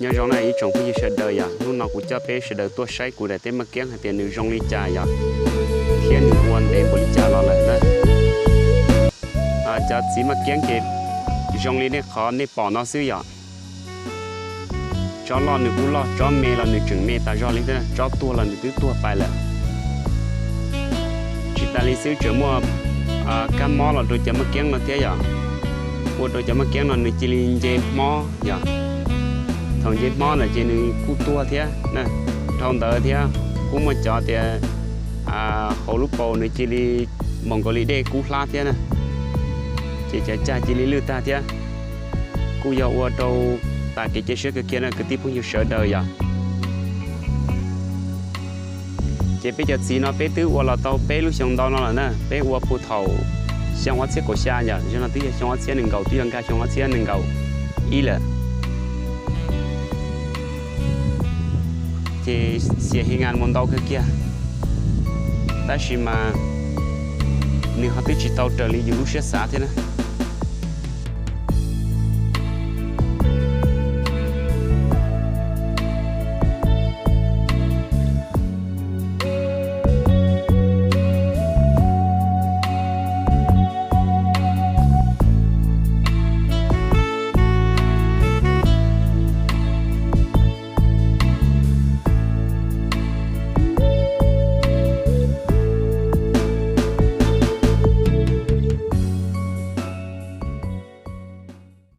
Nyob zoo na ib tsoom phooj ywg sawv daws yom, hnub no kuv coj peb sawv daws tuaj saib kuv daim teb maj kiab hais tias nws zoo li cas yom, thiab nws ua ntev npaum li cas los lawm na. Cov txiv maj kiab ces zoo li nej qhov nej pom no xwb yom. Tsob loj nws kuj loj, tsob me los nws tseem me tas zog li thiab, tsob tuag los nws twb tuag pais lawm. Tsis tas li xwb tseem muaj kab mob los rau cov maj kiab no thiab yom, ua rau cov maj kiab no nws cia li nce hmob yom. Thaum nce hmob lawm ces nws kuj tuag thiab na. Dhau ntawd thiab kuj muaj cov tias hauv lub paus nws cia li npaum nkaus li dej kub hlab thiab na, ces cov cag cia li lwj tag thiab. Kuj yog ua rau tas kev cia siab kawg kiag na kwv tij phooj ywg sawv daws yom. Ces peb cov txiv no peb twb ua los tau peb lub xyoo ntau no lawm na, peb ua puag thaum xyoo ob txhiab kaum xya yom, zaum no twb yog xyoo ob txhiab nees nkaum, twb yuav nkag xyoo ob txhiab nees nkaum ib lawm. Ces xiam hi ngas mus ntau kawg kiag, tab sis mas nws ho twb tsis tau raws li yus lub siab xav thiab na.